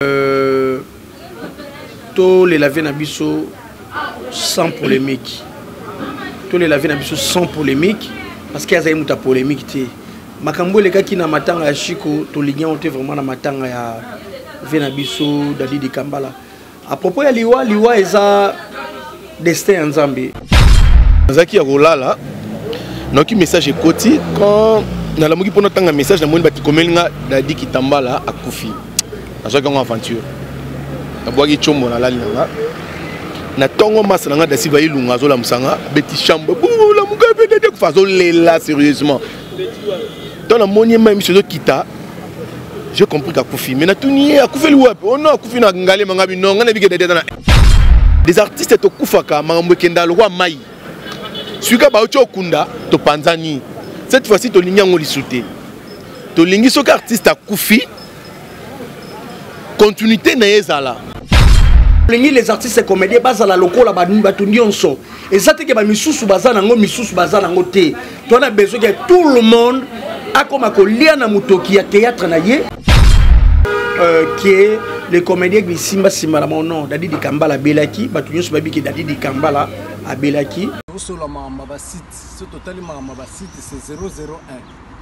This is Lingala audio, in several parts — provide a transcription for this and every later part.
Euh, tolela vie na biso sans polémique, tolela vie na biso sans polémique, parce que azali moto ya polémique te. Makambo elekaki na matanga ya Shiko, tolingi yango te vraiment na matanga ya vie na biso Dadi Dikambala. À propos ya liwa, liwa eza destin ya Nzambe. Nazalaki ya kolala, nayoki message ekoti. Quand nalamuki mpo natanga message, namoni bakikomeli nga Dadi Kitambala akufi. Nazwaki yango aventure, nabwaki tshombo, nalali na nga na ntongo. Masa na nga Dasi Vailunga azolamusa nga, abeti chambre, bulamuka mpe Dadi akufa, azolela sérieusement. To namoni ye, mai miso ezokita, j'ai compris qu'akufi. Mais natuni ye akufeli wapi? Oh non, akufi na Ngalema. Nga bino, nga nayebi ke Dadi aza na des artistes. Tokufaka, makambo ekenda lokwa mai suka, bauti okunda, topanzani. Cette fois-ci tolingi yango lisu te. Tolingi soki artiste akufi, continuité na ye ezala. Olingi les artistes comédiens bazala lokola bato nyonso. Eza te ke bamisusu baza nango, misusu baza nango te. Toza na besoin ke tout le monde akoma kolia na motoki ya théâtre na ye, ke les comédiens bisimba nsima na mono. Dadi Dikambala abelaki, bato nyonso bayebi ke Dadi Dikambala abelaki. Tosola makambo ya basite. So totali makambo ya basite, c'est 001.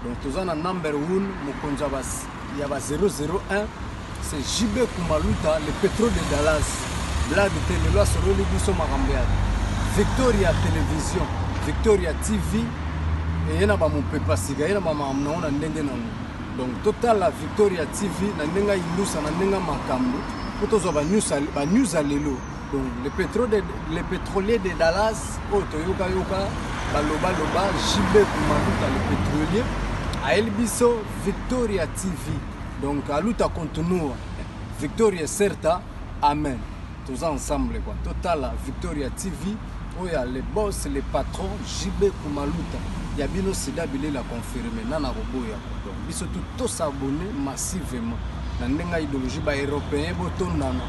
Donc toza na number 1, mokonzi ya ba 001, c'est JB Kumaluta, le pétrole de Dallas. Blague te, lelo asololi biso makambo ya Victoria Télévision, Victoria TV. Eye na bamopepa sika, ye na bamakambo nango na ndenge nango. Donc totala Victoria TV na ndenge ayindusa, na ndenge makambo, mpo tozwa banews ya lelo. Donc le pétrolier de Dallas oyo toyokayoka balobaloba, JB Kumaluta le pétrolier ayeli biso Victoria TV. Donc aluta continua, Victoria certa, amen. Toza ensemble quoi. Totala Victoria TV oyo ya le boss, le patron JB Kumaluta ya bino, sida bilela confirme nana koboya. Donc biso tu tosabonner massivement na ndenge ya idéologie. Baeuropéen botondana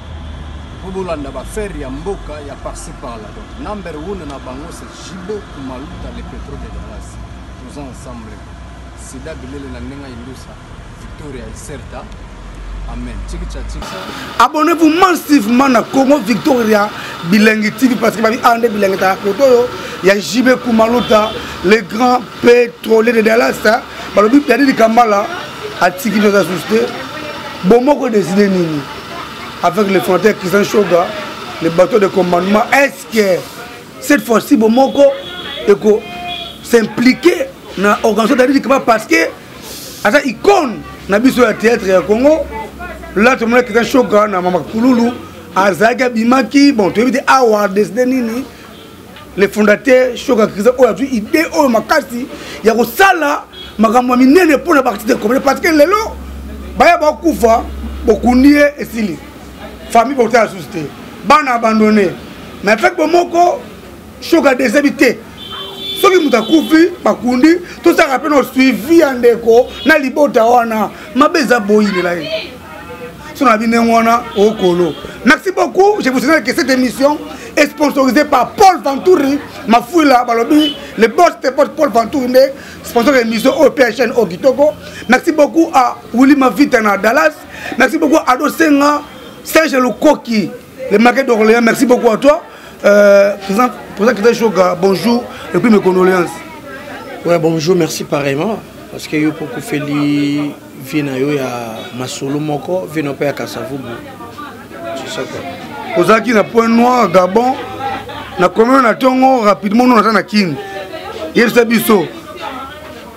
mpo bolanda baaffaire ya mboka ya par-ci par-là. Donc number one na bango, c'est JB Kumaluta le pétrole de Dallas. Toza ensemble, sida bilele na ndenge ya indusa, Victoria Iserta, amen. Tiki cha tiki. Abonnez-vous massivement na Congo Victoria Bilengi TV, parce que babi ande Bilengi ta koto oyo ya JB Kumaluta, le grand pétrolier de Dallas. Balobi Dadi Dikambala atiki biso aza susu te. Bomoko décide nini avec le fondateur Christian Shoga, le bateau de commandement? Est-ce que cette fois-ci bomoko eko s'impliquer na organisation Dadi Dikambala, parce que aza icône na biso ya théâtre ya Congo? La tomona Christian Shoga na mama Pululu azalaki, abimaki. Bon, toyebi te awa décide nini le fondateur Shoga Christian oyo azwi idée oyo makasi ya kosala makambo ya minene mpona baartiste comédien, parce que lelo baya bakufa, bokundi ye, esili, famille botala susu te, bana abandonné. Mais avec bomoko, Shoga desebi te. Soki moto akufi, bakundi, tosalaka mpe na suivi ya ndeko na libota wana. Mabe eza boyilela ye so na bino wana okolo. Merci beaucoup. Je vous signale que cette émission est sponsorisée par Paul Venturi Mafuila. Balobi le boss de Paul Venturi nde sponsor ya émission oyo mpe ya chaîne oyo kitoko. Merci beaucoup à Willy Mavita na Dallas. Merci beaucoup à Ado Senga, Serge Lukoki, le marquis d'Orléans. Merci beaucoup à toi, président, président Christian Shoga, bonjour et puis mes condoléances. Ouais, bonjour, merci pareillement. Parce que yo pour kufeli vie na yo ya masolo moko, vie na yo mpe ya Kasavubu. C'est ça quoi. Ozalaki na Point Noir, Gabon, na commune na ntongo rapidement no naza na Kini. Yebisa biso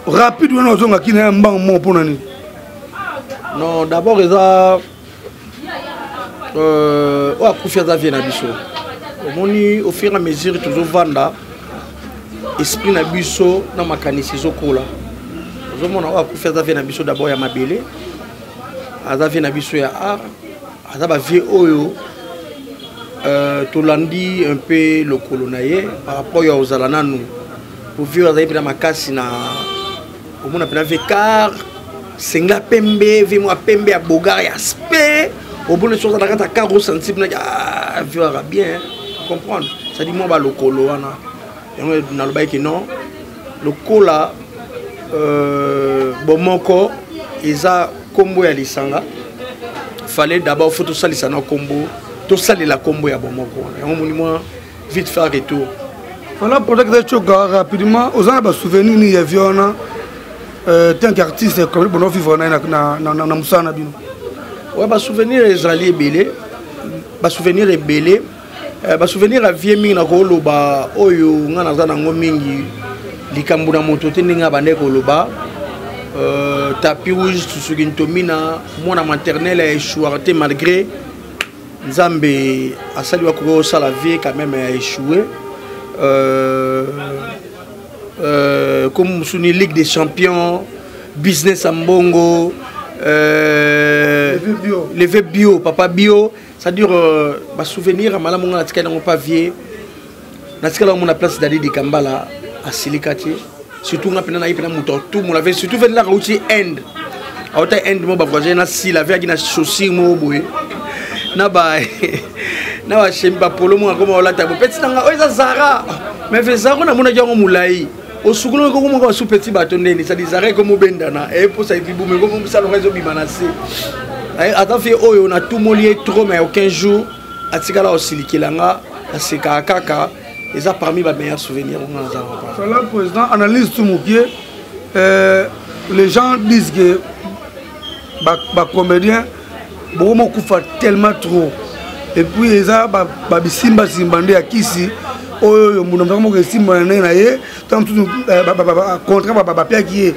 rapide wana ozonga Kini ya mbango moko mpona nini? Non, d'abord eza oyo akufi aza vie na biso. Omoni, au fur et à mesure tozovanda, esprit na biso na makanisi ezokola. Ozomona, oyo akufi aza vie na biso d'abord ya mabele, aza vie na biso ya art, aza bavie oyo tolandi un peu lokolo na ye par rapport ya kozala nanu po vie oyo azali mpena makasi na omona mpena vie car senga pembe, vie mwa pembe ya bogar ya aspect. Obona soki oza na kati ya car, osanti mpena ah, vie oyo bien comprendre, c'est-à-dire mwa balokolo wana. Yango nalobaki non, lokola bomoko eza nkombo ya lisanga. Fallait d'abord faut tosalisa na kombo, tosalela kombo ya bomoko wana. Yango moni mwa vite faire retour. Voilà, pour que choka rapidement, oza na ba souvenir ni ya vie wana tant qu'artiste comme bono vivre na na na na mosala na bino. Ouais, ba souvenir ezali ebele, ba souvenir ebele, ba souvenir ya vie mingi nakoloba oyo nga naza nango mingi, likambo na moto te ndenge abandaki koloba. Tapis rouge Susuki Ntomina, mwana maternelle ya échouer te malgré Nzambe asali wa koki kosala vie quand même ya échoué. Comme mosuni Ligue des Champions, business ya mbongo, leve bio, papa bio, c'est-à-dire ba souvenir ya malamu nga natikali yango pa vie, natikali yango na place Dadi Dikambala asilika te, surtout nga mpena nayi mpena moto atumola ve, surtout ve laka uti Inde, auta Inde mo bavoyage na sila ve aki na chaussure moko boye na ba na bashemi bapolo moko akoma olata bo peti nanga oyo eza Zara, mais ve Zara namonaki yango molai osukulu ekoko moko basu peti bato ndeni, c'est-à-dire Zara ekomobendana eposa libumu ekomosalonga ezobima na se. Ata fe oyo natumoli ye trop, mais aucun jour atikala osilikela nga, asekaka kaka. Eza parmi ba meilleurs souvenirs nga naza na. Voilà, président, analyse tout mokie. Les gens disent que ba comédien bokomokufa tellement trop, et puis eza babisimba simba nde ya kisi oyo mbunda moko moko esimba na ndenge na ye, ntango mosusu contrat bapiaki ye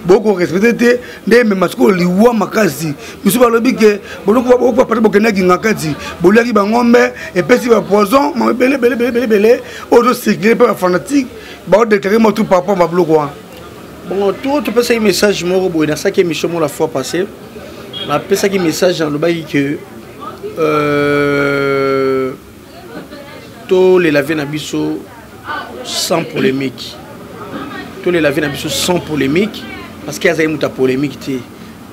bokorespecte te, nde emema sikoyo liwa makasi. Misu balobi ke bokokufa pate bokendaki ngakati, boliaki bangombe epesi bapoison ma ebele ebele ebele ebele oyo tocircule mpe bafanatique baodeklare motu par rapport babiloko wana. Bon, to topesaki message moko boye, nasalaki émission moko la fois passée, napesaki message, nalobaki ke tolela vie na biso sans polémique, tolela vie na biso sans polémique, parce que azali moto ya polémique te.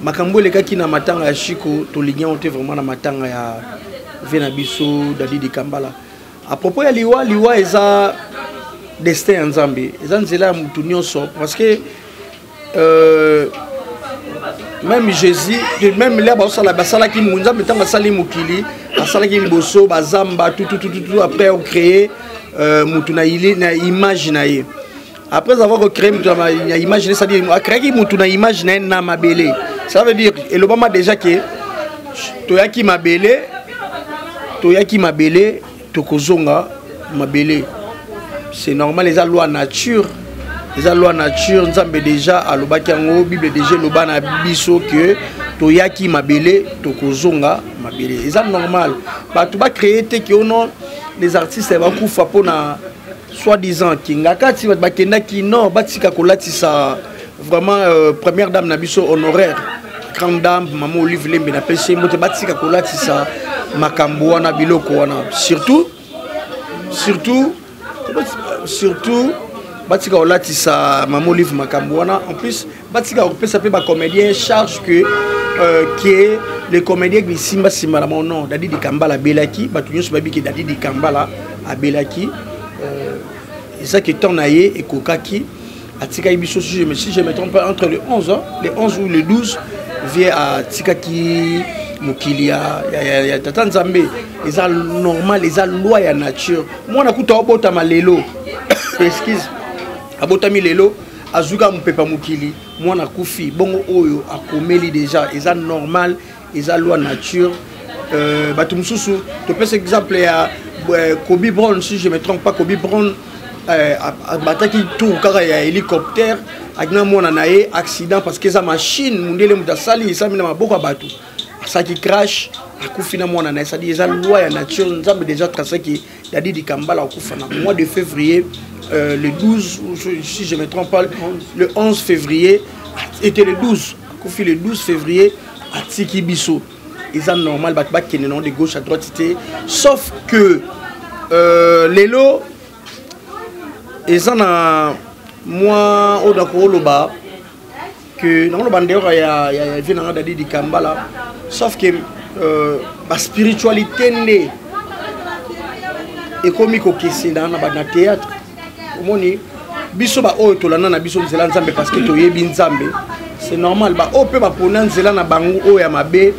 Makambo elekaki na matanga ya Chico, tolingi yango te vraiment na matanga ya vie na biso Dadi Dikambala. À propos ya liwa, liwa eza destin ya Nzambe, eza nzela ya mutu nyonso, parce que même Jésus, même là basala basalaki Nzambe ntango asali mokili, asalaki liboso bazamba tout, tout, tout, tout, tout, après ocréer mutu na ili na image na ye. Après avoir créé mutu na image na ye, c'est-à-dire acréaki mutu na image na ye na mabele, ça veut dire elobama déjà que toyaki mabele, toyaki mabele, tokozonga mabele, c'est normal, eza loi nature, eza loi nature. Nzambe déjà alobaki yango, Bible déjà eloba na biso que toyaki mabele, tokozonga mabele, eza normal. Bato bacréer te ke ono les artistes bakufa mpona soi-disant kingakati, bato bakendaki non, batika kolatisa vraiment première dame na biso honoraire, grande dame mama Olive Lembe, napesi ye mbote, batika kolatisa makambo wana, biloko wana, surtout surtout surtout batika kolatisa mama Olive makambo wana. En plus batika kopesa mpe bacomédien charge que ke les comédiens bisimba nsima na bango. Non, Dadi Dikambala abelaki, bato nyonso bayebi ke Dadi Dikambala abelaki, ezaki temps na ye ekokaki, atikaki biso. Si je me trompe pas, entre le 11, hein, le 11 ou le 12, vie atikaki mokili ya tata Nzambe. Eza normal, eza loi ya nature. Mwana kuta obotama lelo, excuse, abotami lelo, azwi kaka mopepa mokili, mwana akufi bongo, oyo akomeli déjà, eza normal, eza loi nature. Bato mosusu topesa exemple ya Kobe Brown, si je me trompe pas, Kobe Brown abataki tour kaka ya hélicoptère akina mwana na ye, accident, parce que eza machine, mundele moto asali, esami na maboko ya bato, asalaki crash, akufi na mwana na ye. C'est-à-dire eza loi ya nature. Nzambe déjà tracaki Dadi Dikambala akufa na mois de février, le 12, si je me trompe pas, le 11 février, était le 12, akufi le 12 février, atiki biso. Eza normal, bato bakende nango de gauche à droite te, sauf que lelo eza na mwa oyo nakoloba que nakoloba ndeyoko ya vie nanga Dadi Dikambala, sauf que baspiritualité nde ekomi kokesena na théâtre. Omoni biso baoyo tolanda na biso nzela Nzambe, parce que toyebi Nzambe, c'est normal. Baoyo mpe bapona nzela na bango oyo ya mabe.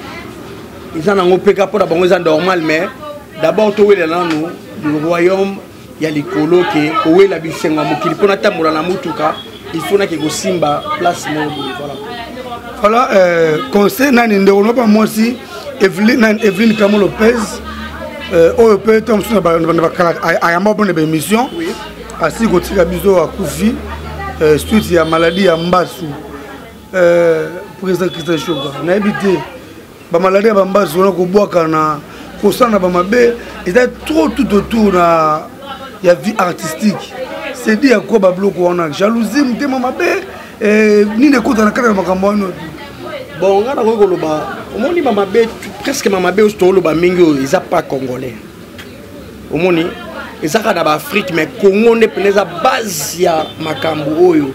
Eza nango mpe ka mpona bango eza normal, mais d'abord towelela nanu le royaume ya likolo ke kowela bisengo ya mokili mpo natambola na motuka, il faut nake kosimba place moko boye. Voilà. Voilà, conseil nani ndeko no pa mwasi Evelyne, Evelyne Kamo Lopez, oyo mpe ntango mosusu na bakala ayamba mpona baémission, asili kotika biso, akufi suite ya maladie ya mbasu. Président Christian Shoga, nayebi te bamaladie ya bambasu wana, kobwaka na kosala na bamabe eza trop tout autour na ya vie artistique. C'est dit ya quoi babiloko wana, jalousie, motema mabe, nini ekota na kati ya makambo wana? Bon, nga nakoki koloba, omoni bamabe, presque mamabe oyo toloba mingi oyo eza pas congolais. Omoni, eza kaka na baafrike, mais Congo nde pene eza base ya makambo oyo.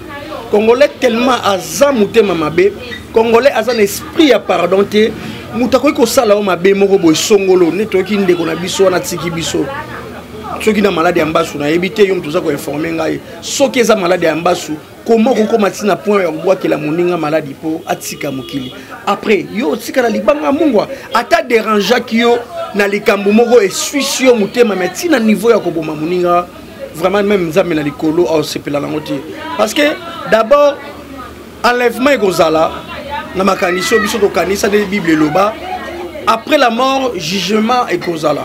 Congolais tellement aza motema mabe, congolais aza na esprit ya pardon te. Moto akoki kosala yo mabe moko boye songolo, nde toyoki ndeko na biso wana atiki biso soki na maladi ya mbasu. Nayebi te, yo moto oza koinforme ngai soki eza maladi ya mbasu. Koma okokoma ntina point ya kobwakela moninga maladi mpo atika mokili, après yo otikala libanga mungwa. Ata dérangeaki yo na likambo moko, eswisi yo motema, mais ntina niveau ya koboma moninga, vraiment, même Nzambe na likolo aosepela nango te. Parce que d'abord enlèvement ekozala na makanisi oyo biso tokanisa nde Bible eloba, après la mort jugement ekozala,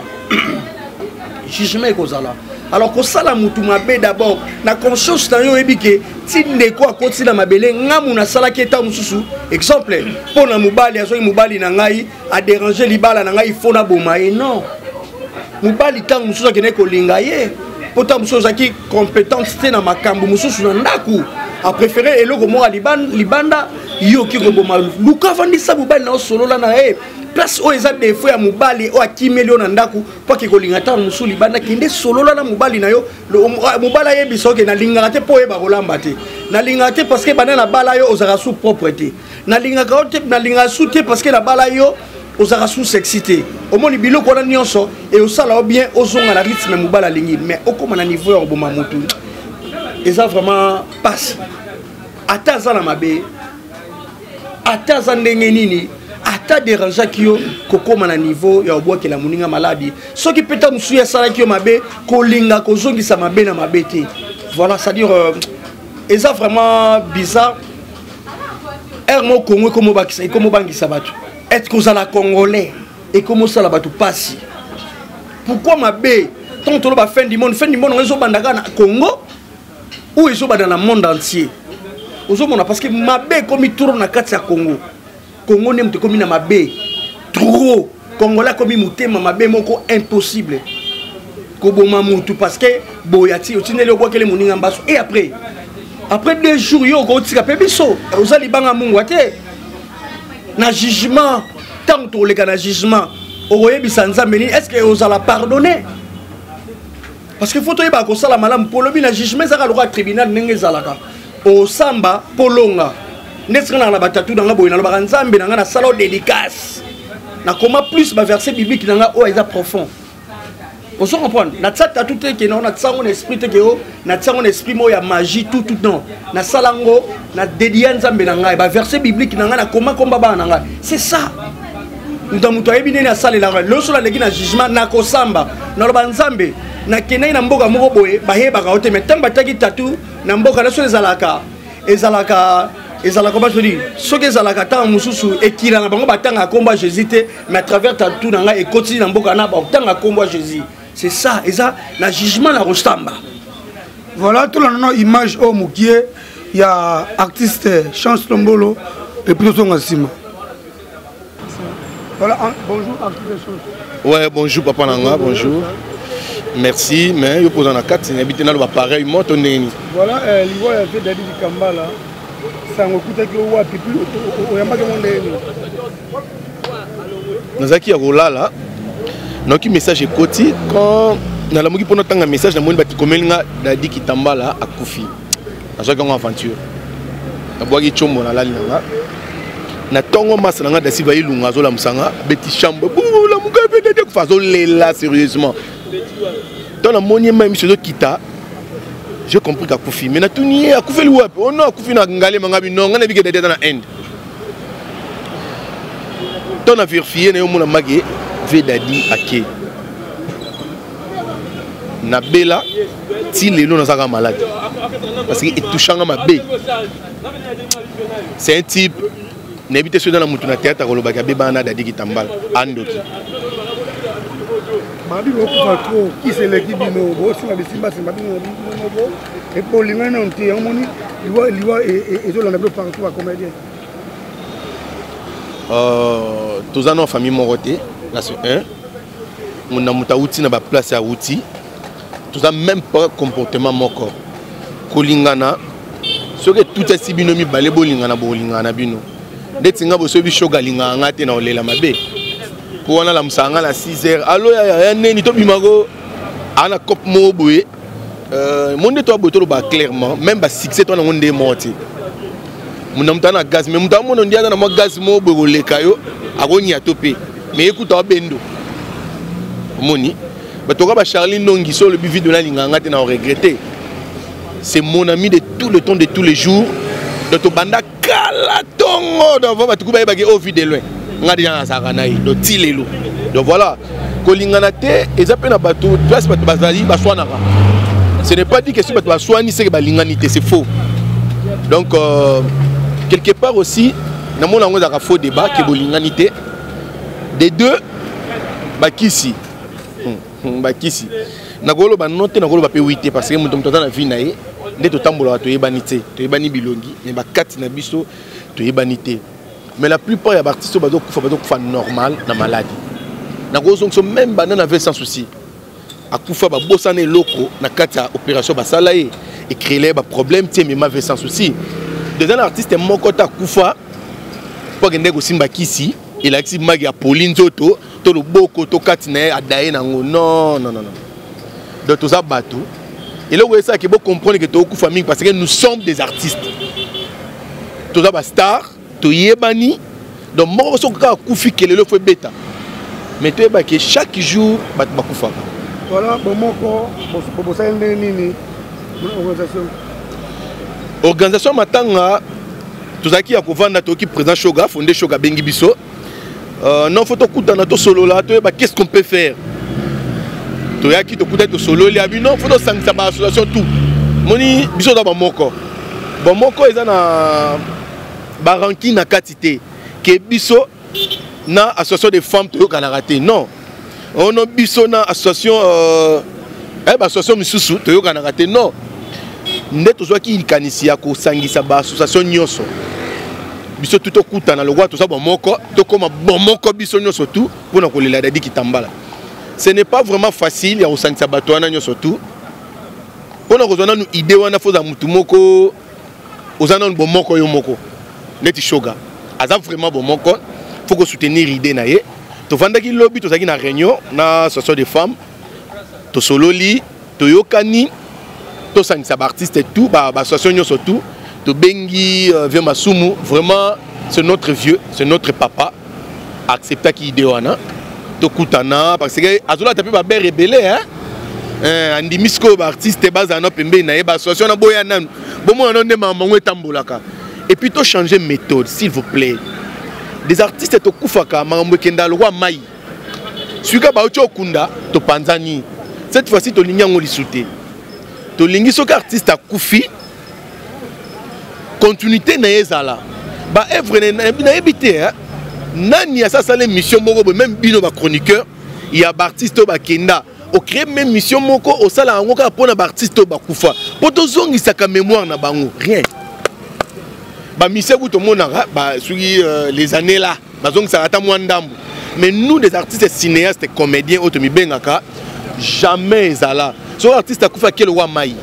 jugement ekozala. Alors kosala mutu mabe, d'abord na conscience na yo oyebi ke ti ndeko akoti na mabele, ngamu nasalaki eta mosusu. Exemple, mpo na mobali azwaki mobali na ngai, adérange libala na ngai, fo naboma ye. Non, mobali ntango mosusu akendaki kolinga ye mpo ntango mosusu ozalaki compétente te na makambo mosusu na ndako, apréféré eloko moko ya libanda. Yo oki koboma, luka avandisa mobali na osolola na ye place oyo eza défaut ya mobali oyo akimeli yo na ndako mpo ake kolinga ntango mosusu libanda. Kende solola na mobali na yo, mobali ayebisa oke nalingaka te mpo oyeba kolamba te, nalingaka te parce que banda nabala yo ozalaka su propre te, nalingaka yo te, nalingaka su te parce que nabala yo ozalaka su sexy te. Omoni biloko wana nyonso eosala yo bien, ozonga na rythme mobali alingi. Mais okóma na niveau ya koboma motu, eza vraiment pasi. Ata aza na mabe, ata aza ndenge nini, ata dérangeaki yo, kokóma na niveau ya kobwakela moninga maladi, soki mpe ta mosusu asalaki yo mabe, kolinga kozongisa mabe na mabe te. Voilà, c'est à dire eza vraiment bizarre. Ere moko Kongo ekomobangisa bato, ete kozala congolais ekomosala bato pasi. Pourquoi mabe? Ntango toloba fin du monde, fin du monde yango ezobanda kaka na Congo ou ezobanda na monde entier? Ozomona, parce que mabe ekomi trop na kati ya Congo. Congo nde moto ekomi na mabe trop. Congolais akomi motema mabe moko impossible. Koboma mutu parce que boye ati otindeli, obwakeli moninga mbaso, et après 2 jours yo okotika mpe biso oza libanga mungwa te. Na jugement, ntango tokoleka na jugement, okoyebisa Nzambe nini? Est ce que ozala pardonné? Parce que faut toyeba kosala malamu mpo olobi na jugement ezaka lokola tribunal ndenge ezalaka, osamba mpo longa. Nde sika naka na batatu na nga boye, nalobaka Nzambe na nga, nasala o dédicace, nakoma plus baverset biblique na nga oyo eza profond. Ozo comprendre? Natia tatu te ke natia yango na esprit te ke o natia yango na esprit moko ya magie, tout tout, non. Nasala yango na dédia Nzambe na ngai, baverset biblique na ngai, nakoma komba bana na ngai. C'est ça, moto moto ayebi ndenge asalelaka. Loso naleki na jugement, nakosamba, naloba Nzambe, nakendaki na mboka moko boye, bayebaka yo te, mais ntango batiaki tatu na mboka na so, ezalaka basodi, soki ezalaka ntango mosusu ekila na bango, batangaka nkombo ya Jésus te, mais à travers tatu na ngai ekoti na mboka na batanga nkombo ya Jésus. C'est ça, eza na jugement na kosamba. Voilà, tolanda na image oyo mokie ya artiste Chance Lombolo et puis tozonga nsima. Voilà, bonjour artiste Chance. Ouais, bonjour papa nanga, bonjour. Merci, mais yo poza na kati nayebi te naloba pareil moto ndenge nini. Voilà, liwa ya vieux Dadi Dikambala, sango ekutaki yo wapi, puis oyambaki yango ndenge nini? Nazalaki ya kolala, nayoki message ekoti. Quand nalamuki mpo natanga message, namoni bakomeli nga Dadi Kitambala akufi. Nazwaki yango aventure, nabwaki tiombo, nalali na nga. Na ntongo, masa na nga Dasi Vailunga azolamusa nga, abeti chambre, lamuka mpe Dadi akufa. Azolela sérieusement. Ntango namoni ye, mai miso ezokita, j'ai compris qu'akufi. Mais natuni ye akufeli wapi. Oh non, akufi na Ngalema. Nga bino, nga nayebi ke Dadi aza na Inde. To na vérifier na yo mona maki ve Dadi ake. Nabela ti lelo nazaka malade parce que etouchanga mabe. C'est un type nayebi te soki eza na motu na théâtre akolobaki abebana na Dadi Kitambala andoki. Babi bokufa trop kisi eleki bino bosimba bisimbasimba bino moko epo olingani nano te yango moni liwa liwa ezolanda bino partout bacomédien. Toza na famille moko te na ce 1 na moto awuti na baplace awuti, toza même pas comportement moko. Kolingana soki etutasi bino mibale bolingana, bolingana na bino ndeti nga bosoyebi shoga alingaka nga te na olela mabe mpo wana alamusaka nga na 6 heures alo ya neni tobimako aa na cope moko boye. Mo nde toya boye, toloba clairement, même basuccès to nango nde moko te. Na moto aza na gaz, mais moto amona ndi aza na mwa gaz moko boye koleka yo, akonia to mpe mais ekuta wabendo omoni bato kaka bacharli nongi. So olobi video nalingaka nga te na oregrete. C'est mon ami de tout le temps, de tous les jours, donc tobanda kala ntongo. Donc bato ku bayebaki o vie de loin nga deja nazalaka na ye, donc ti lelo. Donc voilà, kolingana te eza mpe na bato place bato bazali baswanaka. Ce n'est pas dit que soki bato baswani seke balingani te, c'est faux. Donc quelque part aussi namona yango ezalaka faux débat ke bolingani te. De deux, bakisi bakisi nakoloba no te, nakoloba mpe wi te, parce que moto aza na vie na ye nde totambolaka. Toyebani te, toyebani bilongi, mais bakati na biso toyebani te. Mais la plupart ya baartiste oyo bazokufa, bazokufa normal na maladi. Nakozongisa même banda na ve sans souci akufa, babosana eloko na kati ya opération basala ye, ecréele ye baproblème ti emema ve sans souci. Deza na artiste moko te akufa mpo akende kosimba kisi elakisi maki ya poli nzoto to loboko to kati na ye adaye nango. Non, non, non, non. Donc toza bato, eloko esalaki bocomprendre ke tokokufa mingi parce que nous sommes des artistes, toza bastar, toyebani. Donc moko soki kaka akufi, kelelo fo ebeta, mais toyebaki chaque jour bato bakufaka. Voilà, bomoko bosali ndenge nini organisation? Organisation matanga, tozalaki ya kovanda, toyoki président Shoga Fonde Shoga abengi biso. Non, fo tokutana, tosolola, toyeba qu'est ce qu'on peut faire. Toyaki, tokutani, tosololi, abi non, fo tosangisa baassociation tout. Moni biso toza bamoko, bomoko eza na baranki na kati te ke biso na association des femmes toyokanaka te. Non, ono biso na association baassociation misusu toyokanaka te. Non, nde tozwaki likanisi ya kosangisa baassociation nyonso, biso tu tokutana lokola toza bomoko, tokóma bomoko biso nyonso tu mpona kolela Dadi Kitambala. Ce n'est pas vraiment facile ya kosangisa bato wana nyonso tu. Mpona kozwa nanu idée wana, fo ozala motu moko oza nanu bomoko yo moko neti Shoga aza vraiment bomoko, faut kosoutenir idée na ye. Tovandaki lobi, tozalaki na réunion na association de femmes, tosololi, toyokani tosangisa baartiste tout, baassociation nyonso tout. Tobengi vieux Masumu, vraiment c'est notre vieux, c'est notre papa, acceptaki idée wana tokutana parce que azolata mpe babere ebele hein? Andimi sikoyo baartiste bazala na pembeni na ye, baassociation na boya nanu bomona no nde makambo yango etambolaka. Et puis tochanger méthode, s'il vous plaît. Des artistes tokufaka, makambo ekendaka lokwa mai suka bauti okunda, topanzani. Cette fois-ci tolingi yango lisu te. Tolingi soki artiste akufi, continuité na ye ezala baœuvre. Nayebi te nani asasala émission moko boye, même bino bachroniqueur ya baartiste oyo bakenda, ocrée même mission moko osala yango kaka mpona baartiste oyo bakufa mpo tozongisaka mémoire na bango. Rien, bamise ku tomonaka soki les années là bazongisaka ata mwa ndambo, mais nous des artistes cinéastes comédiens oyo tomibengaka, jamais ezala soki artiste akufa akele wa mai.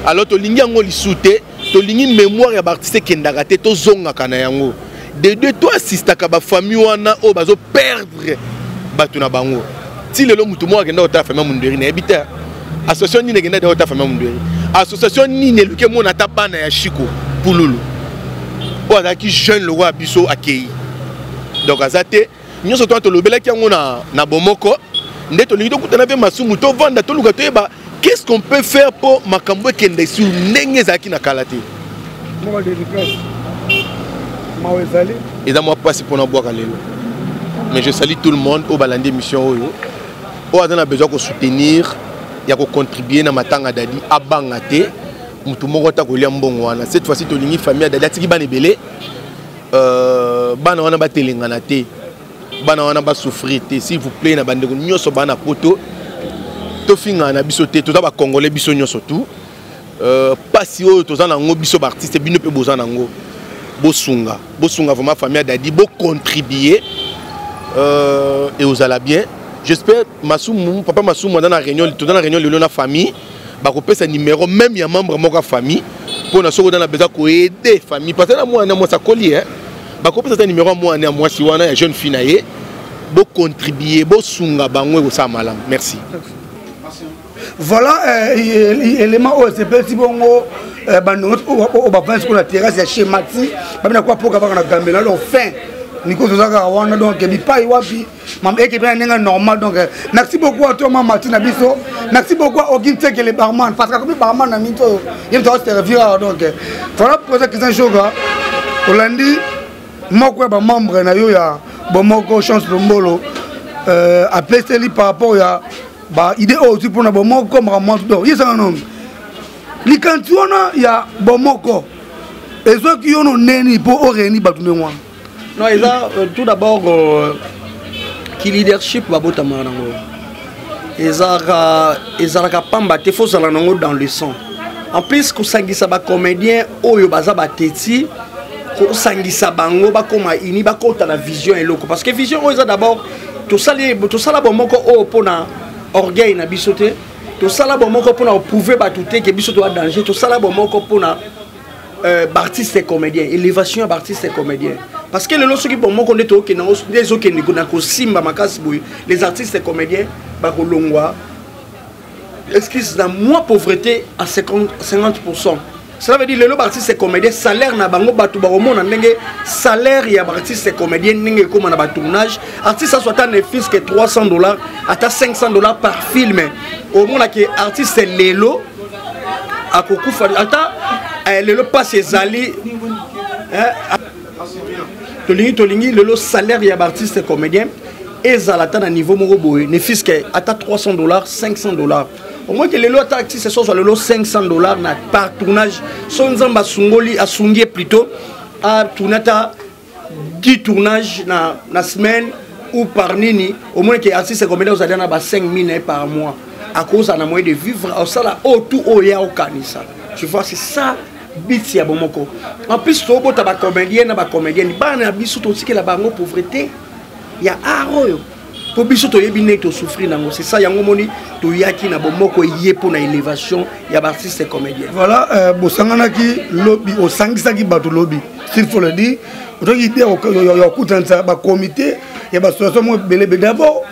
Alors tolingi yango lisu te, tolingi mémoire ya baartiste ekendaka te, tozongaka na yango. De deux, toassistaka bafamille wana oyo bazoperdre bato na bango. Ti lelo motu moko akenda kotala famille ya Mundweri, nayebi te association nini ekenda kotala famille ya Mundweri, association nini eluki emona ata bana ya Shiko Pululu oyo azalaki jeune lokola biso akei. Donc aza te nyonso to wana tolobelaki yango na bomoko. Nde tolingi tokutana mpe Masumu, tovanda, toluka toyeba qu'est-ce qu'on peut faire mpo makambo ekende sur ndenge ezalaki na kala te. Moko dédicace. Mawa ezali. Eza mwa mpasi mpona bwaka lelo, mais je salue tout le monde oyo balandi émission oyo, oyo aza na besoin kosoutenir, ya kocontribue na matanga Dadi. Abanga te, motu moko ata kolia mbongo wana. Cette fois-ci tolingi famille ya Dadi, atiki bana ebele, bana wana batelengana te, bana wana basouffrir te. S'il vous plaît, na bandeko nyonso bana poto, tofingana na biso te, toza bacongolais biso nyonso tout. Pasi oyo toza nango biso baartiste, bino mpe boza nango. Bosunga, bosunga vraiment famille ya Dadi, bocontribue et ozala bien. J'espère Masumu, papa Masumu aza na réunion, toza na réunion lelo na famille, bakopesa numéro même ya membre moko ya famille mpona soki oza na besoin koaider famille, parce que na mwana mwasi akoli, bakopesa ata numéro ya mwana ya mwasi wana, ya jeune fille na ye. Bocontribue, bosunga bango, ekosala malamu. Merci. Voilà, élément oyo esepelisi bongo bandongo oyo bavandi sikoyo na terrasse ya chez Maxi, babina kwa poka baka na gambela. Alors fin niko toza kaka wana, donc bipai wapi eke mpe na ndenge normal. Donc merci beaucoup à toi, mama Mati na biso. Merci beaucoup à Ogin Teke, le barman, parce que akomi barman na minti oyo, ye moto aoservir awa. Donc voilà, président Christian Joga, olandi moko ya bamembre na yo ya Bomoko, Chance Lombolo, apeseli par rapport ya baidée oyo ozwi mpona Bomoko, makambo mwa donc ye ezanga nono likanisi wana ya Bomoko ezwaki yo no neni mpo oréuni bato ndenge wana? Non, eza tout d'abord ki leadership babotamaka nango, ezalaka pamba te, faut ozala nango dans le sang. En plus, kosangisa bacomédien oyo baza bateti, kosangisa bango bakóma uni, bakota na vision eloko, parce que vision oyo eza d'abord tosala Bomoko oyo mpona orgueil na biso te, tosala Bomoko mpona koprouver bato te ke biso toza danger. Tosala Bomoko mpona baartiste comédien, élévation ya baartiste comédien, parce que lelo soki Bomoko nde tookende yango, nde ezokende na kosimba makasi boye, les artistes comédiens bakolongwa, excuse, na mwa pauvreté à 50, 50. Cela veut dire lelo baartiste comédien, salaire na bango, bato bakomona ndenge salaire ya baartiste comédien ndenge ekóma na batournage. Artiste azwa ata ne fût-ce que 300 $, ata 500 $ par film, omonaki artiste lelo akokufa ata lelo mpasi ezali. Tolingi lelo salaire ya baartiste comédien ezala ata na niveau moko boye, ne fût-ce que ata 300 $, 500 $. Au moins que lelo ata artiste so azwa lelo 500 $ na par tournage, so Nzambe asungoli, asungi ye plutôt, atourne ata 10 tournage na semaine ou par nini, au moins que artiste comédien ozali na ba 5000 na ye par mois, akozala na moyen de vivre, osala oyo tout oyo ya okanisa. Tu vois, c'est ça but ya Bomoko. En plus, tobota bacomédien na bacomédienne, bana na biso totikela bango pauvreté ya art oyo, mpo biso toyebi ndenge tosouffrir nango. C'est ça yango moni toyaki na Bomoko ye mpo na élévation ya baartiste comédien. Voilà, bosanganaki lobi, osangisaki bato lobi, s'il faut le dire, otoki idée ya kokutanisa bacomité ya baassociation moko ebelebe. D'abord,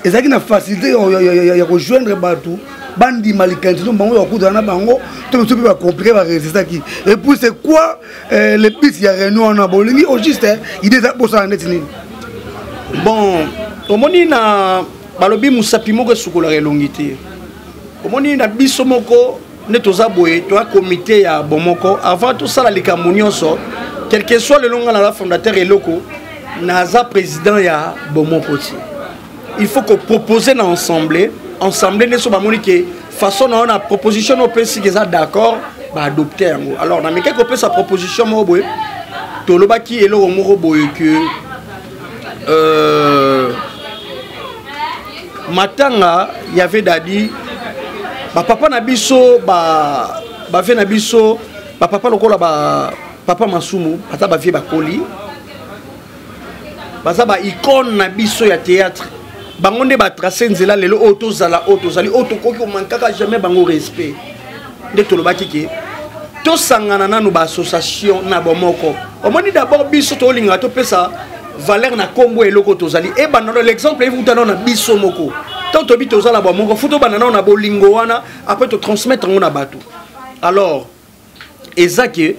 ezalaki na facilité ya kojoindre bato bandima likanisi no bango ya kokutana na bango, to biso mpe bacompliqué, barésistaki? Et puis c'est quoi le but ya réunion wana? Bolingi au juste idée eza bosala neti nini? Bon, omoni, na balobi mosapi moko esukolaka elongi te. Omoni, na biso moko nde toza boye, toya comité ya Bomoko. Avant tosala likambo nyonso, quel que soit lelo nga naza fondateur eloko, naza président ya Bomoko ti il faut kopropose na ensemble. Ensemble nde so bamoni ke façon na yo na proposition na opesi ke eza d'accord, baadopte yango. Alors namekaki kopesa proposition moko boye, tolobaki eloko moko boye ke matanga ya vieux Dadi, bapapa na biso, bavieux na biso, bapapa lokola bapapa Masumu, baza bavieux bakoli, baza baicône na biso ya théâtre. Bango nde batrace nzela lelo oyo tozala oyo tozali oyo, tokoki komankaka jamais bango respect. Nde tolobaki ke tosangana nanu baassociation na Bomoko. Omoni, d'abord biso tolingaka topesa valeur na nkombo eloko tozali. Ebanda no l'exemple evuta nano na biso moko. Ntango toyebi toza na Bomoko, fu tobanda nano na bolingo wana, après totransmettre yango na bato. Alors eza ke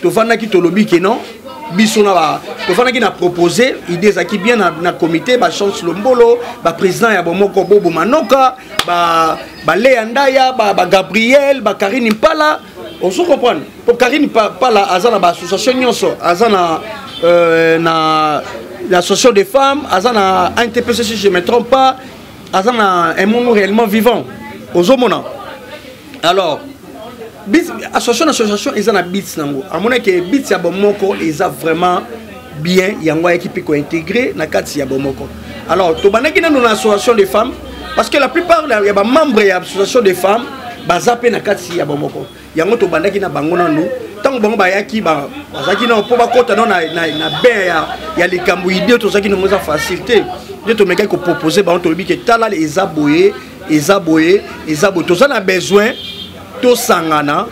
tovandaki, tolobi ke non, biso na tofandaki na propose idée ezalaki bien na comité, bachance Lombolo, baprésident ya Bomoko, Bobo Manoka, baleya Ndaya, bagabriel, bakarine Mpala. Ozo comprendre, po Karine Pala aza na baassociation nyonso, aza na na l'association des femmes, aza na NTPC si je me trompe pas, aza na un monde réellement vivant ozomona. Alors association na association eza na bits nango, amonaki bits ya bomoko eza vraiment bien, yango ayaki mpe kointégrer na kati ya bomoko. Alors tobandaki nano na association des femmes, parce que la plupart ya bamembre ya association des femmes baza mpe na kati ya bomoko. Yango tobandaki na bango nanu. Ntango bango bayaki, bazalaki nano mpo bakɔta nano na bain ya likambo. Idée tozalaki nango eza facile te. Nde tomekaki kopropose bango, tolobi ke tala, eza boye, eza boye, eza boye, toza na besoin tosangana,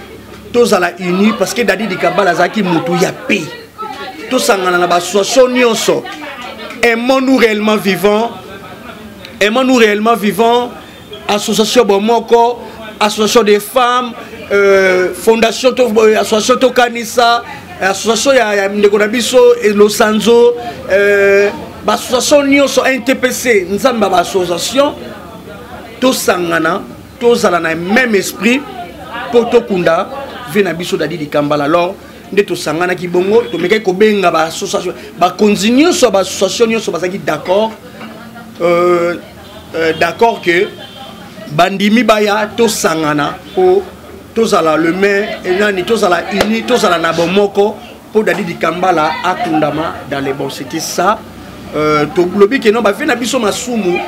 tozala uni, parce que Dadi Dikambala azalaki motu ya paix. Tosangana na baassociation nyonso, aimons-nous réellement vivant, aimons-nous réellement vivant, association bomoko, association des femmes, fondation to, association tokanisa, association ya ndeko na biso Losanzo, baassociation nyonso, NTPC, nzambe ya baassociation, tosangana, tozala na même esprit mpo tokunda vieux na biso Dadi Dikambala. Alors nde tosanganaki bongo, tomekaki kobenga baassociation, bakonzi nyonso ya baassociation nyonso bazalaki d'accord, d'accord ke bandimi baya, tosangana mpo tozala le main nani, tozala uni, tozala na bomoko mpo Dadi Dikambala akundama dans les bons. C'était ça. Tolobi ke non, bavieux na biso masumu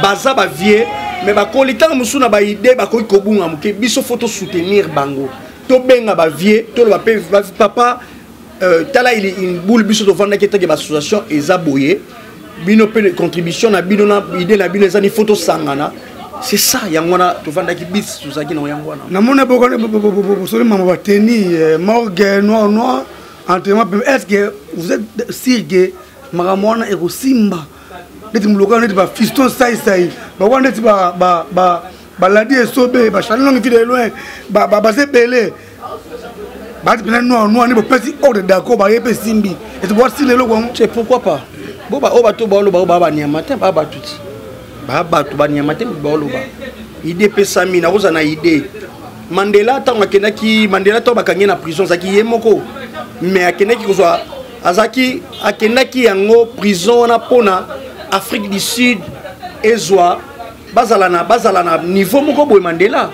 baza bavieux, mais bakoli ntango mosusu na baidées bakoki kobunga moke. Biso faut tosoutenir bango, tobenga bavieux, toloba mpe papa, tala boule biso tovandaki etake baassociation eza boye, bino mpe contribution na bino na idée na bino eza ni, faut tosangana. C'est ça, yango wana tovandaki bis tozalaki nango, yango wana. Namoni bosoli mama bateni morgue noir noir, entraînement. Est ce que vous êtes sûr que makambo wana ekosimba? Neti moloka, neti bafiston saisai bakwa, neti baladi esobe, bachalin longi fide loin, baza ebele, bati mpena noir noir, nde bopesi ordre, d'accord, baye mpe simbi ete bwasila eloko yango. C'est pourquoi pas. Bo oyo bato baoloba, oyo baa banyama te, baa bato ti baa bato banyama te. Baoloba idée epesami, nakozala na idée. Mandela, ntango akendaki, Mandela ntango bakangi na prison, azalaki ye moko, mais akendaki kozwa, azalaki, akendaki yango prison wana mpona Afrique du Sud ezwa, bazala na niveau moko boye. Mandela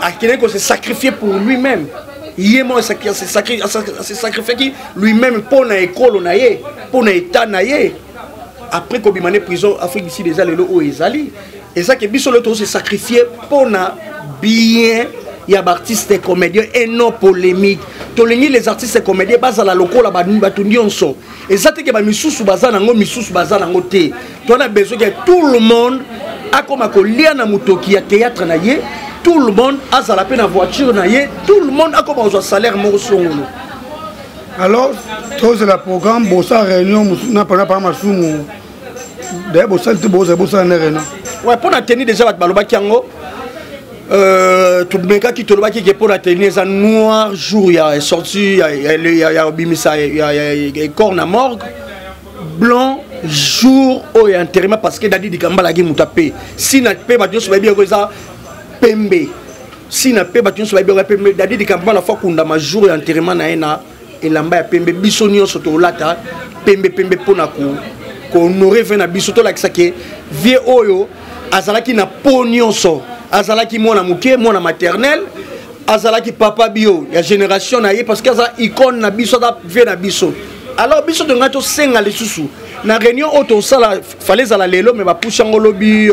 akendaki kose sacrifier pour lui-même, ye moko ase sacrifiaki lui-même mpo na ekolo na ye, mpo na état na ye. Après kobima ne prison, Afrique du Sud eza lelo oyo ezali. Eza ke biso lelo tozose sacrifier mpo na bien ya baartiste comédien et non polémique. Tolingi les artistes comédien bazala lokola bato nyonso. Eza te ke bamisusu baza nango, misusu baza nango te. Toza besoin ke tout le monde akoma kolia na motoki ya théâtre na ye, tout le monde azala mpe na voiture na ye, tout le monde akoma kozwa salaire moko songolo. Alors tozela programme, bosala réunion na mpona pa masumu. D'ailleurs bosali te, bozala bosala ne réunion. Ouais, mpo na teni déjà bato balobaki yango. Tomekaki, tolobaki ke mpo na teni eza noir jour ya sortie ya obimisa corps na morgue, blanc jour oyo ya enterrement, parce que Dadi Dikambala alaki moto ape sina mpe bato nyonso bayebi yango eza pembe, sina mpe bato nyonso bayebi yango ya pembe. Dadi Dikambala faut akundama jour ya enterrement na ye na elamba ya pembe. Biso nyonso tolata pembe pembe mpona kohonorer vieux na biso, tolakisa ke vieux oyo azalaki na po nyonso, azalaki mwana moke, mwana maternel, azalaki papa bio ya génération na ye, parce que aza icône na biso, aza vieux na biso. Alors biso tongai tosenga lisusu na réunion oyo tosala, fallait ezala lelo, mais bapusi yango lobi,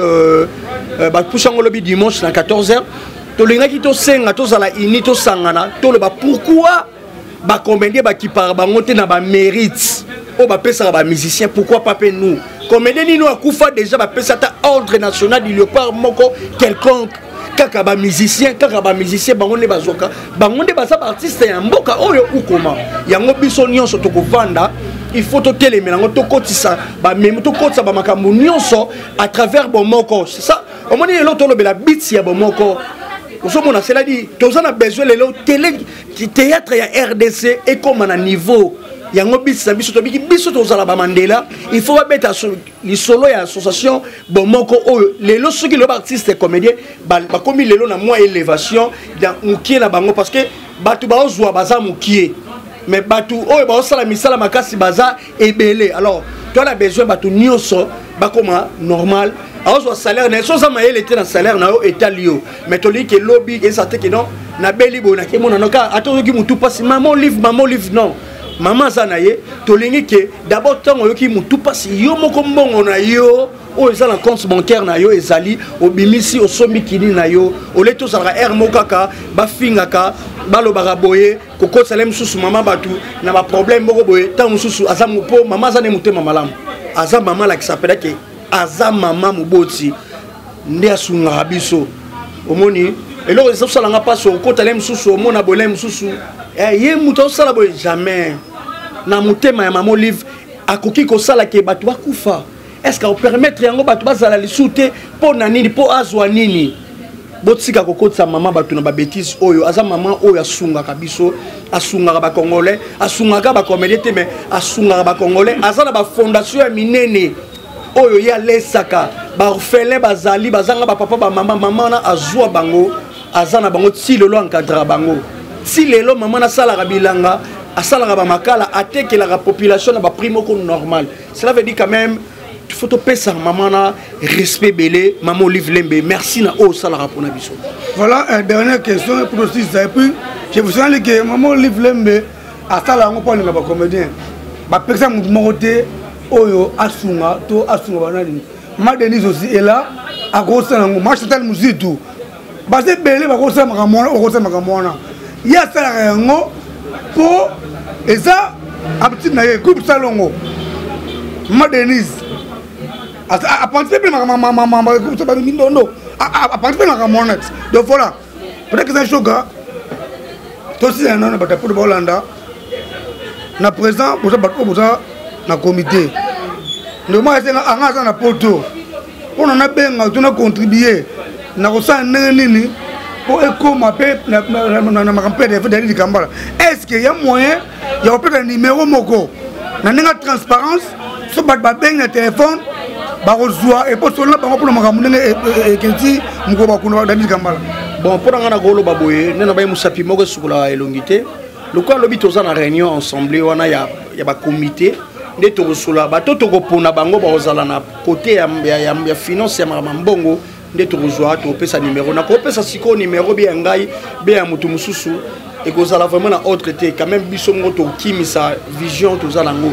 bapusi yango lobi dimanche na 14 heures. Tolingaki tosenga tozala uni, tosangana, toloba pourquoi bacomédien bakipaka bango te na bamérite oyo bapesaka bamusicien. Pourquoi pas mpe nous comédien? Nini akufa déjà bapesa ata ordre national du léopard moko quelconque? Kaka bamusicien, kaka bamusicien, bango nde bazwaka, bango nde baza baartiste ya mboka oyo ukoma yango. Biso nyonso tokovanda, il faut totelemela yango, tokotisa bamemi, tokotisa bamakambo nyonso à travers bomoko. C'est ça. Omoni lelo tolobela biti ya bomoko, ozomona, c'est-à-dire toza na besoin lelo télé théâtre ya RDC ekóma na niveau yango. Biti na biso tobiki, biso tozala bamandela, il faut babeta lisolo ya association bomoko oyo lelo. Soki lelo baartiste comédien bakomi lelo na mwa élévation ya mokie na bango, parce que bato baozwa baza mokie. Mais bato oyo baosala misala makasi baza ebele. Alors toa na besoin bato nyonso bakoma normal. Aozwa salaire na ye, so oza mayele te na salaire na yo, etali yo. Mais tolingi ke lobi eza te ke non, nabeli boye, nakemona noka ata oyoki motu mpasi, mama Olive, mama Olive. Non, mama aza na ye. Tolingi ke d'abord ntango oyoki motu mpasi, yo moko mbongo na yo oyo eza na compte bancaire na yo ezali, obimisi, osombi kini na yo, oleti. Ozalaka aire moko kaka bafingaka, balobaka boye, kokotisa mosusu mama bato na baproblème moko boye. Ntango mosusu aza mpo mama aza nde motema malamu, aza mama alakisa mpena ke aza mama moboti nde asungaka biso. Omoni eloko ezosalanga mpasi, okota le mosusu, omona boye, le mosusu ye moto azosala boye. Jamais na motema ya mama Olive akoki kosala ke bato bakufa. Est ce que akopermettre yango bato bazala lisusu te? Mpo na nini? Mpo azwa nini? Botika kokotisa mama bato na babétise oyo. Aza mama oyo asungaka biso, asungaka bacongolais, asungaka bacomédien te, mais asungaka bacongolais. Aza na bafondation ya minene oyo ye alesaka baorphelin, bazali bazanga bapapa, bamama. Mama wana azwa bango, aza na bango ti lelo, encadraka bango ti lelo. Mama nasalaka bilanga, asalaka bamakala, atekelaka population na baprix moko normal. Cela veut dire quand même faut topesa mama na respect ebele. Mama Olive Lembe, merci na oyo osalaka mpona biso. Voilà, dernière question pour aussi ça. Et puis je vous signale que mama Olive Lembe asala yango mpo alinga bacomédien. Bapekisa motu moko te oyo asunga to asunga banani. Ma Denise aussi ela akosala yango, ma Chantal Muzitu, baza ebele bakosala makambo wana, okosala makambo wana. Ye asalaka yango mpo eza habitude na ye. Groupe Salongo, ma Denise aparticipe mpe makambo mindondo, aparticipe makambo wana. Donc voilà, peut-être eza shoka tosila nano bato ya poto baolanda na présent. Boza bato oyo boza na comité, ndeko moko asenga anga aza na poto mpona nabenga to na contribue na kosala ndenge nini mpo ekóma mpe na makambo mpe Dadi Dikambala. Est ce que ya moyen ya kopesa numéro moko na ndenge ya transparence, so bato babengi na telefone, bakozwa eposolo na bango mpona makambo ndenge ekenti mokolo bakunda Dadi Dikambala? Bon, mpo na ngai nakoloba boye, nde na baye mosapi moko esukolaka elongi te. Lokola alobi toza na réunion ensemble wana ya bacomité, nde tokosola bato tokopona bango bakozala na côté ya finance, ya makambo mbongo, nde tokozwa, tokopesa numéro. Nakopesa sikoyo numéro be ya ngai, be ya moto mosusu, ekozala vraiment na ordre te. Quand même biso moko tokimisa vision toza nango.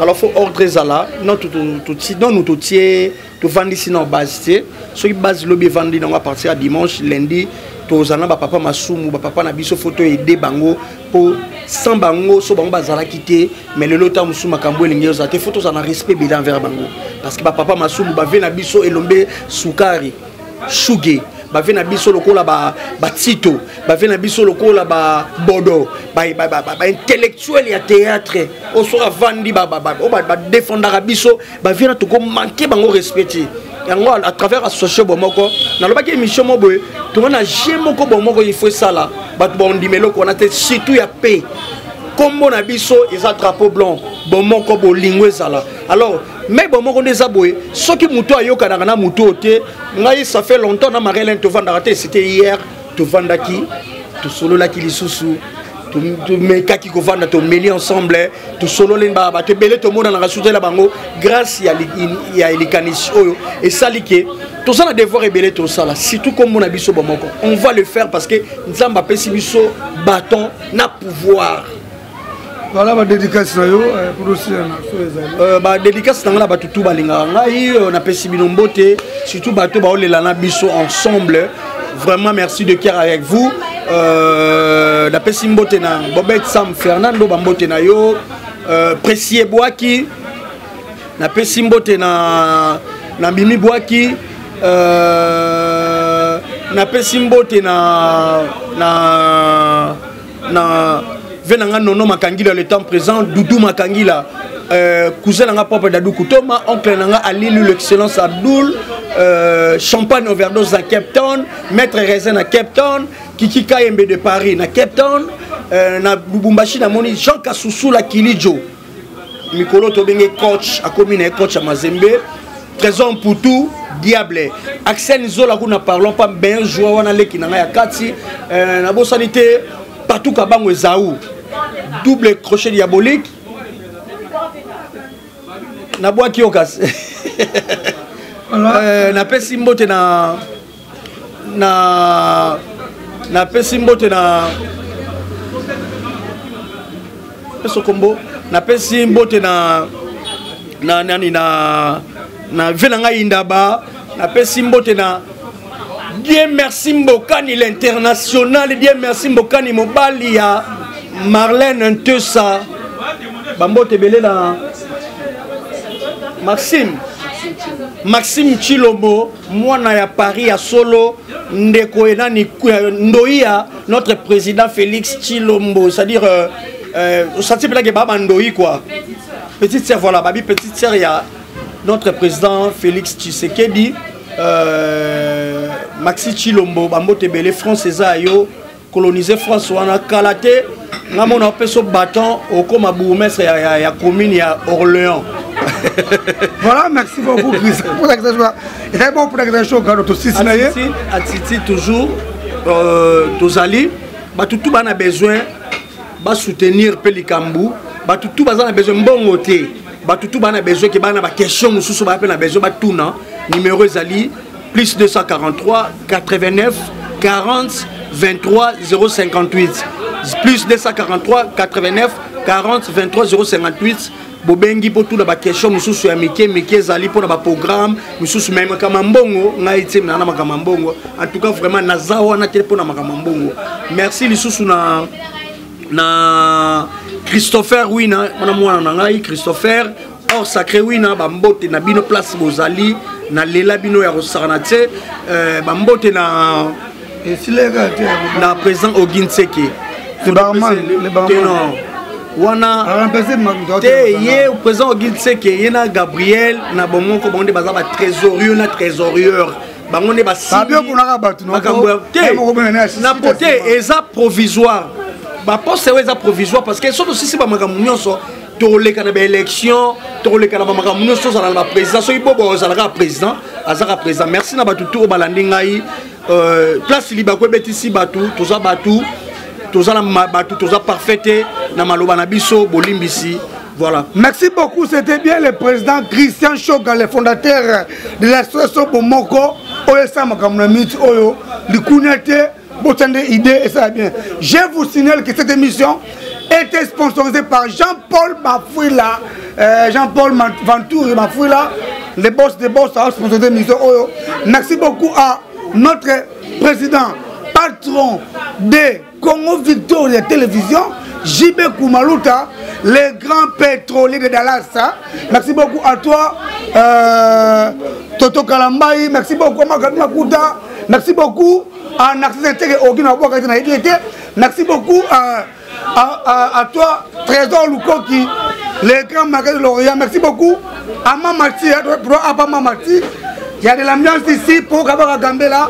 Alors faut ordre ezala. Nanu totie, tovandisi na base te. Soki base lobi evandi nango, à partir ya dimanche, lundi, tozala na bapapa Masumu, bapapa na biso. Faut toaider bango, mpo sans bango, so bango bazalaki te, mais lelo ta mosusu makambo elingi ozala te. Faut tozala na respect ebele envers bango, parce que bapapa Masumu bave na biso Elombe Sukari Shuge, bave na biso lokola batito, bave na biso lokola babodo, baintellectuel ya théâtre oyo soki avandi oyo badefendaka biso. Bavie na tokomanke bango respect te. Yango à travers association Bomoko, nalobaki émission mo boye, tonga na jeu moko Bomoko, il faut esala bato bandima eloko wana te, surtout ya paix. Nkombo na biso eza drapeau blanc, bomoko, bolingo ezala. Alors mais bomoko nde eza boye. Soki moto ayokanaka na motu oyo te, ngai ça fait longtemps na Marie Hélène tovandaka te. C'était hier, tovandaki, tosololaki lisusu, tomekaki kovanda, tomeli ensemble, tosololi. Bato ebele tomonanaka sutela bango grâce ya likanisi oyo esali ke toza na devoir ebele tosala, surtout kombo na biso Bomoko. On va le faire parce que Nzambe apesi biso bâton na pouvoir. Voilà, badédicace na yo pour osila na so ezali. Badédicace na ngai na bato tu balingaka ngai, napesi bino mbote, surtout bato baolela na biso ensemble. Vraiment merci de cœur avec vous. Napesi mbote na Bobet Sam Fernando, bambote na yo, Précie Bwaki, napesi mbote na Mimi Bwaki, napesi mbote na ve na nga Nono Makangila, le temps présent Dudu Makangila, cousin na nga propre Dadou Kutoma, oncle na nga Alilu l'excellence Abdoul, Champagne Overdose na Cape Town, Maître Raisin na Cape Town, Kiki Kayembe de Paris na Cape Town, na Lubumbashi namoni Jean Kasusula Kilijo, mikolo tobenge coach, akomi na ye coach ya Mazembe, Trésor Mputu Diable, Axel Zola kuna, parlons pas, meilleur joueur wana, leki na ngai ya kati. Nabosani te Patuka Bango Ezau. Double crochet diabolique. Nabwaki yo kasi. Napesi mbote na na napesi mbote na peso kombo, napesi mbote na na nani, na na ve na ngai Indaba. Napesi mbote na Dieu merci Mbokani l'international, Dieu merci Mbokani, mobali ya Marlène Ntesa. Bambote ebele na Maxime Chilombo, mwana ya Paris ya solo, ndeko enani ndoi ya notre président Félix Chilombo, c'est-à-dire osati mpelaki baba ndoi quoi, petite sœur, voilà, babi petite sœur ya notre président Félix Tshisekedi. Maxi Chilombo, bambote ebele. France eza yo coloniser, France wana kala te. Nga mona opesa bâton, okoma bourgmestre ya commune ya Orléans. Voilà, merci beaucoup Christian pour la et bon pour la show gado to sisi na ye. Atiti toujours, tozali bato tu bana besoin basoutenir mpe likambo. Bato tu baza na besoin mbongo te, bato tu bana besoin ke bana baquestion mosusu baya mpe na besoin batuna. Numéro ezali plus 243 89 40 23 058, plus 243 89 40 23 058. Bobengi mpo tuna baquestion mosusu ya mike mike, ezali mpona baprogramme mosusu. Me makambo ya mbongo, ngai te na makambo ya mbongo. En tout cas vraiment naza wana te mpona makambo ya mbongo. Merci lisusu na Christopher Wina wana, mwana na ngai Christopher or sacré Wina. Bambote na bino place bozali, nalela bino ya kosakana te. Bambote na Esileka te. Na président Oginseke. Le barman, le barman. Non, wana te. Ye président Oginseke, ye na Gabriel na bomoko, bango nde baza batrésorier na trésorieur, bango nde basimbi te na pote. Eza provisoire, baposte oyo eza provisoire, parce que soki tosisi bamakambo nyonso, tokoleka na baélection, tokoleka na bamakambo nyonso, tozala na baprésident. Soki bobo ozalaka président, azaka président. Merci na bato tu oyo balandi ngai. Place libako ebetisi bato, toza bato, toza na bato, toza parfait te na maloba na biso, bolimbisi. Voilà. Merci beaucoup. C'était bien le président Christian Choga, le fondateur de l'association Bomoko, oyo esamaka na minute oyo. Likunya te, botande idée et ça va bien. Je vous signale que cette émission était sponsorisée par Jean-Paul Bafouila, Jean-Paul Ventour et Bafouila, le boss des boss a sponsorisé l'émission oyo. Merci beaucoup à notre président, patron de Congo Victoria Télévision, JB Koumalouta, le grand pétrolier de Dallas, hein. Merci beaucoup à toi, Toto Kalambaï. Merci beaucoup à Magabi Makuta. Merci beaucoup à Narcisse Intègre Ogina Obwaka na Idété. Merci beaucoup à toi, Trésor Lukoki, le grand magasin de l'Orient. Merci beaucoup à Mamati, à Mamati. Il y a de l'ambiance ici pour Kabaka Gambela.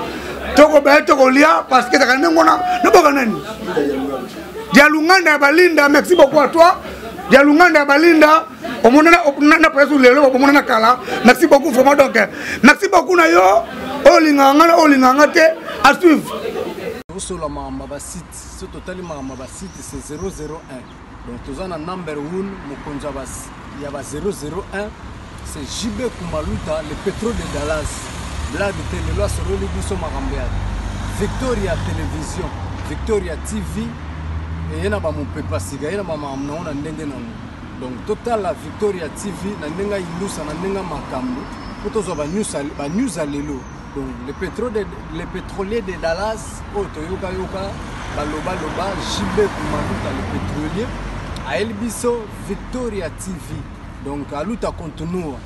Toko baye, toko lia, parce que ça ngona no boka nani. Dialunganda ya Balinda, merci beaucoup à toi. Dialunganda ya Balinda, omonana na presse lelo, omonana kala. Merci beaucoup vraiment donc. Merci beaucoup na yo. Olinga ngana, olinga ngate à suivre. Osola makambo ya basite, so totali makambo ya basite, c'est 001. Donc toza na number 1, mokonzi ya ba 001, c'est JB Kumaluta, le pétrole de Dallas. Blague te, lelo asololi biso makambo ya Victoria Télévision, Victoria TV. Eye na bamopepa sika, ye na bamakambo nango na ndenge nango. Donc totala Victoria TV na ndenge ayindusa, na ndenge makambo mpo tozwa banews ya lelo. Donc le pétrolier de Dallas oyo toyokayoka balobaloba, JB Kumaluta le pétrolier ayeli biso Victoria TV. Donc aluta continua,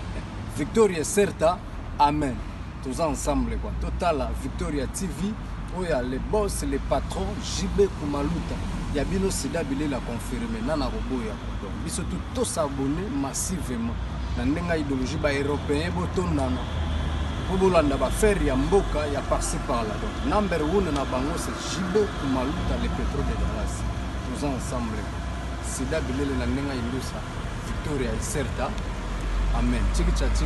Victoria certa, amen. Toza ensemble quoi. Totala Victoria TV oyo ya le boss, le patron JB Kumaluta ya bino sida bilela confirmé nana koboya. Donc biso tu tosabonner massivement na ndenge ya idéologie. Baeuropéen botondana mpo bolanda bafere ya mboka ya par-ci par-là. Donc number one na bango, c'est JB Kumaluta, le pétrole de Dallas. Toza ensemble, sida bilele na ndenge ya indusa. Victoria iserta, amen. Chikicha.